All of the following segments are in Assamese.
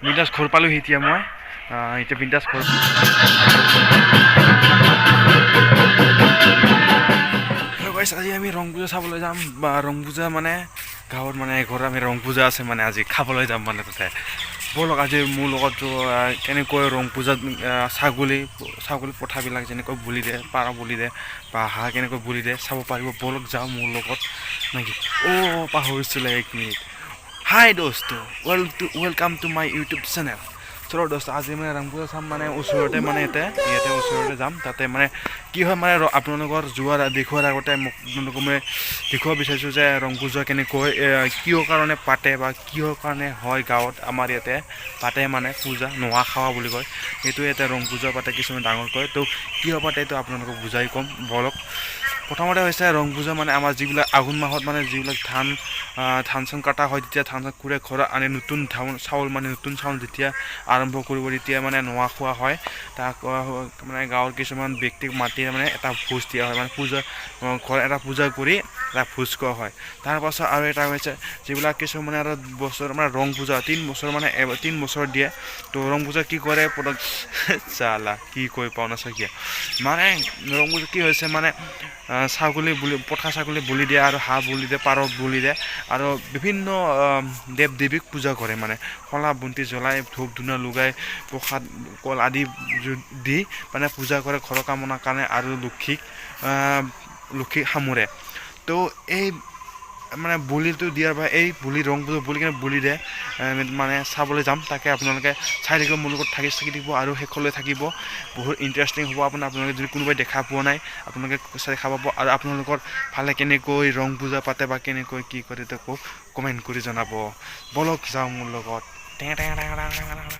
বিন্দাছ ঘৰ পালোহি এতিয়া মই। এতিয়া বিন্দাছ ঘৰ। হেল্ল' গাইছ, আজি আমি ৰং পূজা চাবলৈ যাম বা ৰং পূজা মানে গাঁৱত মানে এঘৰত আমি ৰং পূজা আছে, মানে আজি খাবলৈ যাম মানে তাতে। ব'লক আজি মোৰ লগত কেনেকৈ ৰং পূজাত ছাগলী ছাগলী পঠাবিলাক যেনেকৈ বলি দিয়ে, পাৰ বলি দিয়ে বা হাঁহ কেনেকৈ বলি দিয়ে চাব পাৰিব। ব'লক যাওঁ মোৰ লগত নেকি? অ' পাহৰিছিলে, এক মিনিট। হাই দোস্ত, welcome to my YouTube channel। চলো দোস্ত, আজি মানে ৰং পূজা চাম, মানে ওচৰতে, মানে ইয়াতে ওচৰতে যাম। তাতে মানে কি হয়, মানে আপোনালোকৰ যোৱাৰ দেখুৱাৰ আগতে মোক আপোনালোকক মই দেখুৱাব বিচাৰিছোঁ যে ৰং পূজা কেনেকৈ কিহৰ কাৰণে পাতে বা কিহৰ কাৰণে হয়। গাঁৱত আমাৰ ইয়াতে পাতে, মানে পূজা নোৱা খোৱা বুলি কয় সেইটো। ইয়াতে ৰং পূজা পাতে কিছুমান ডাঙৰকৈ। তো কিয় পাতে এইটো আপোনালোকক বুজাই ক'ম, ব'লক। প্ৰথমতে হৈছে ৰং পূজা মানে আমাৰ যিবিলাক আঘোণ মাহত মানে যিবিলাক ধান চান কটা হয়, তেতিয়া ধান চান কুৰে ঘৰত আনি নতুন ধান চাউল, মানে নতুন চাউল যেতিয়া আৰম্ভ কৰিব, তেতিয়া মানে নোৱা খোৱা হয়। তাক মানে গাঁৱৰ কিছুমান ব্যক্তিক মাতি মানে এটা ভোজ দিয়া হয়, মানে পূজা ঘৰত এটা পূজা কৰি এটা ভোজ খোৱা হয়। তাৰপাছত আৰু এটা হৈছে যিবিলাক কিছুমানে আৰু বছৰ মানে ৰং পূজা 3 বছৰ মানে 3 বছৰ দিয়ে। তো ৰং পূজা কি কৰে পতক চালা কি কৈ পাওঁ নাচাকিয়া, মানে ৰং পূজা কি হৈছে, মানে ছাগলী বুলি পঠা ছাগলী বলি দিয়ে আৰু হাঁহ বলি দিয়ে, পাৰ বলি দিয়ে আৰু বিভিন্ন দেৱ দেৱীক পূজা কৰে। মানে শলা বন্তি জ্বলাই, ধূপ ধূনা লগাই, প্ৰসাদ কল আদি দি মানে পূজা কৰে ঘৰৰ কামনাৰ কাৰণে আৰু লক্ষীক সামৰে। তো এই মানে বলিটো দিয়াৰ বা এই বলি ৰং বলি কিনে বলি দিয়ে, মানে চাবলৈ যাম। তাকে আপোনালোকে চাই থাকিব, মোৰ লগত থাকি থাকি থাকিব আৰু শেষলৈ থাকিব। বহুত ইণ্টাৰেষ্টিং হ'ব। আপোনালোকে যদি কোনোবাই দেখা পোৱা নাই, আপোনালোকে দেখা পাব। আৰু আপোনালোকৰ ফালে কেনেকৈ ৰং পূজা পাতে বা কেনেকৈ কি কৰে তাকো কমেণ্ট কৰি জনাব। ব'লক যাওঁ মোৰ লগত। টেঙা টেঙা টেঙা টেঙা টেঙা।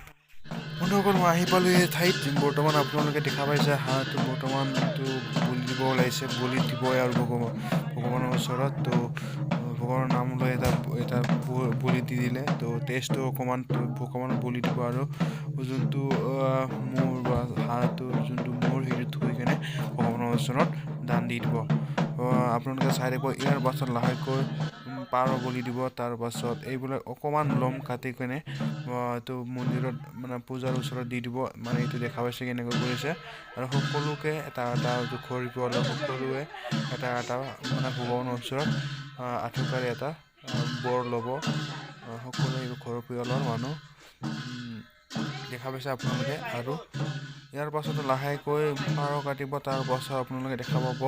বন্ধুসকল, মই আহি পালোঁ এই ঠাইত। বৰ্তমান আপোনালোকে দেখা পাইছে, হাঁহটো বৰ্তমানটো বলি দিব ওলাইছে। বলি দিবই আৰু ভগৱানৰ ওচৰত। তো ভগৱানৰ নাম লৈ এটা এটা বলি দি দিলে। তো তেজটো অকণমান ভগৱানক বলি দিব আৰু যোনটো মূৰ বা হাঁহটোৰ যোনটো মূৰ, সেইটো থৈ কেনে ভগৱানৰ ওচৰত দান দি দিব। আপোনালোকে চাই থাকিব। ইয়াৰ পাছত লাহেকৈ পাৰ বলি দিব। তাৰ পাছত এইবিলাক অকণমান লোম কাটি কেনে এইটো মন্দিৰত মানে পূজাৰ ওচৰত দি দিব। মানে এইটো দেখা পাইছে কেনেকৈ কৰিছে। আৰু সকলোকে এটা এটা ঘৰ সকলোৱে এটা এটা মানে ভগৱানৰ ওচৰত আঁঠুকাঢ়ি এটা বৰ ল'ব সকলোৱে, ঘৰৰ পৰিয়ালৰ মানুহ। দেখা পাইছে আপোনালোকে। আৰু ইয়াৰ পাছতো লাহেকৈ পাৰ কাটিব। তাৰ পাছত আপোনালোকে দেখা পাব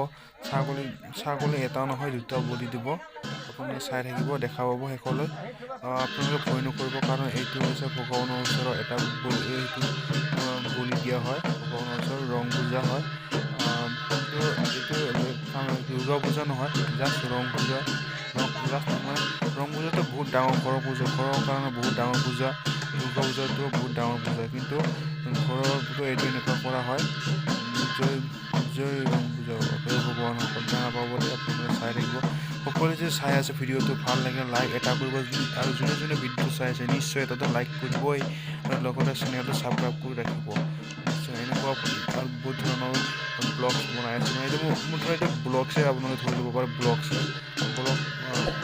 ছাগলী ছাগলী এটা নহয় দুটা বলি দিব। আপোনালোকে চাই থাকিব, দেখা পাব শেষলৈ। আপোনালোকে ভয় নকৰিব, কাৰণ এইটো হৈছে ভগৱানৰ ওচৰত এটা এইটো বলি দিয়া হয়। ভগৱানৰ ওচৰত ৰং পূজা হয়। কিন্তু এইটো দুৰ্গা পূজা নহয়, জাষ্ট ৰং পূজা। ৰং জাষ্ট মানে ৰং পূজাটো বহুত ডাঙৰ ঘৰৰ পূজা, ঘৰৰ কাৰণে বহুত ডাঙৰ পূজা। দুৰ্গা পূজাটো বহুত ডাঙৰ পূজা, কিন্তু ঘৰতো এইটো এনেকুৱা কৰা হয়। জয় জয় ৰং পূজা, হে ভগৱানসকল, বেয়া নাপাব দেই। আপোনালোকে চাই থাকিব। সকলোৱে যদি চাই আছে ভিডিঅ'টো ভাল লাগে, লাইক এটা কৰিব। আৰু যোনে যোনে ভিডিঅ'টো চাই আছে, নিশ্চয় এটাতো লাইক কৰিবই আৰু লগতে চেনেলটো ছাবস্ক্ৰাইব কৰি ৰাখিব নিশ্চয়। এনেকুৱা আৰু বহুত ধৰণৰ ব্লগছ বনাই আছোঁ। মানে এইটো মোৰ ধৰা এইটো ব্লগছে আপোনালোকে ধৰি ল'ব পাৰে, ব্লগছে ব্লগ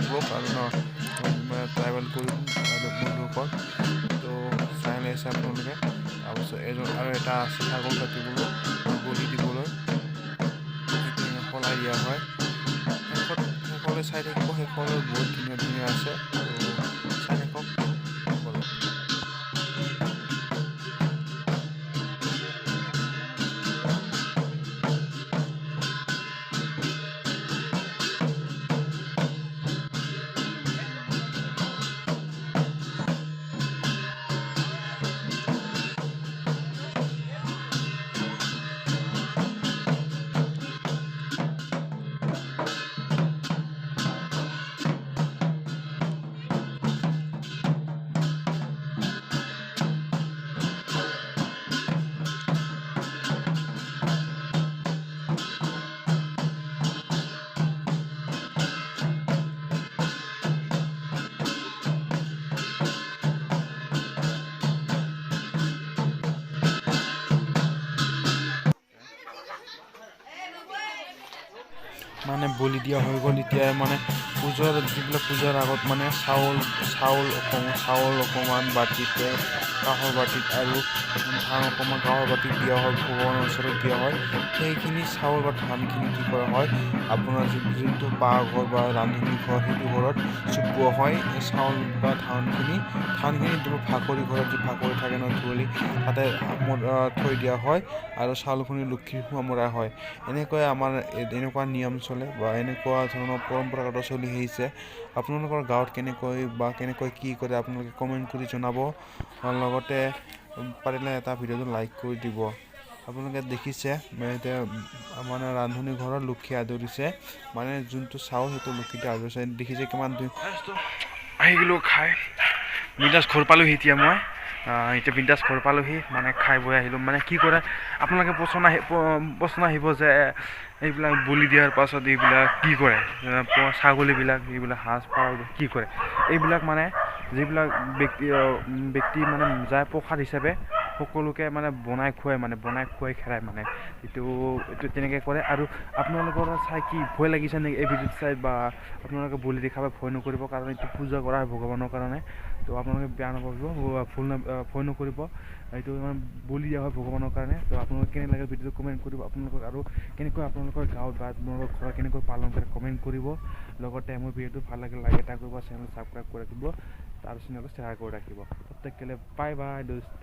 ব্লগ আৰু ন মানে ট্ৰেভেল কৰিম আৰু বন্ধুসকল। তো চাই আছে আপোনালোকে। তাৰপিছত এজন আৰু এটা আছে ছাগল কাটিবলৈ, বলি দিবলৈ সেইটো সলাই দিয়া হয়। শেষত শেষলৈ চাই থাকিব, শেষলৈ বহুত ধুনীয়া ধুনীয়া আছে। তো চাই থাকক ব'লক। মানে বলি দিয়া হৈ গ'ল। এতিয়া মানে পূজাৰ যিবিলাক পূজাৰ আগত মানে চাউল চাউল চাউল অকণমান বাতিতে, কাঁহৰ বাতিত আৰু ধান অকণমান কাঁহৰ বাতিত দিয়া হয়, ভগৱানৰ ওচৰত দিয়া হয়। সেইখিনি চাউল বা ধানখিনি কি কৰা হয়, আপোনাৰ যোনটো পাকঘৰ বা ৰান্ধনি ঘৰ, সেইটো ঘৰত চপোৱা হয়। এই চাউল বা ধানখিনি ধানখিনি ভাকৰি ঘৰত যি ভাকৰি থাকে নহয় ধুৱলি, তাতে থৈ দিয়া হয় আৰু চাউলখিনি লক্ষীৰ সুৱা মৰা হয়। এনেকৈ আমাৰ এনেকুৱা নিয়ম চলে বা এনেকুৱা ধৰণৰ পৰম্পৰাগত চলি আহিছে। আপোনালোকৰ গাঁৱত কেনেকৈ বা কেনেকৈ কি কৰে আপোনালোকে কমেণ্ট কৰি জনাব, লগতে পাৰিলে এটা ভিডিঅ'টো লাইক কৰি দিব। আপোনালোকে দেখিছে এতিয়া মানে ৰান্ধনি ঘৰত লক্ষী আদৰিছে, মানে যোনটো চাউল সেইটো লক্ষীতে আদৰিছে। দেখিছে কিমান আহি গ'লোঁ খাই বিন্দাছ ঘৰ পালোহি। এতিয়া মই এতিয়া বিন্দাছ ঘৰ পালোহি, মানে খাই বৈ আহিলোঁ। মানে কি কৰে আপোনালোকে প্ৰশ্ন আহিব যে এইবিলাক বলি দিয়াৰ পাছত এইবিলাক কি কৰে, ছাগলীবিলাক এইবিলাক সাজ পাৰবিলাক কি কৰে। এইবিলাক মানে যিবিলাক ব্যক্তি ব্যক্তি মানে যায় প্ৰসাদ হিচাপে সকলোকে মানে বনাই খুৱাই, মানে বনাই খুৱাই খেলাই, মানে এইটো এইটো তেনেকৈ কৰে। আৰু আপোনালোকৰ চাই কি ভয় লাগিছে নেকি এই ভিডিঅ'টো চাই, বা আপোনালোকে বলি দেখাব ভয় নকৰিব, কাৰণ এইটো পূজা কৰা হয় ভগৱানৰ কাৰণে। তো আপোনালোকে বেয়া নাপাব, ভুল ভয় নকৰিব, এইটো মানে বলি দিয়া হয় ভগৱানৰ কাৰণে। তো আপোনালোকে কেনে লাগে ভিডিঅ'টো কমেণ্ট কৰিব, আপোনালোকক আৰু কেনেকৈ আপোনালোকৰ গাঁৱত বা আপোনালোকৰ ঘৰত কেনেকৈ পালন কৰে কমেণ্ট কৰিব। লগতে মোৰ ভিডিঅ'টো ভাল লাগিলে লাইক এটা কৰিব, চেনেল ছাবস্ক্ৰাইব কৰি ৰাখিব আৰু চেনেলটো শ্বেয়াৰ কৰি ৰাখিব। তব বাই বাই দোস্ত।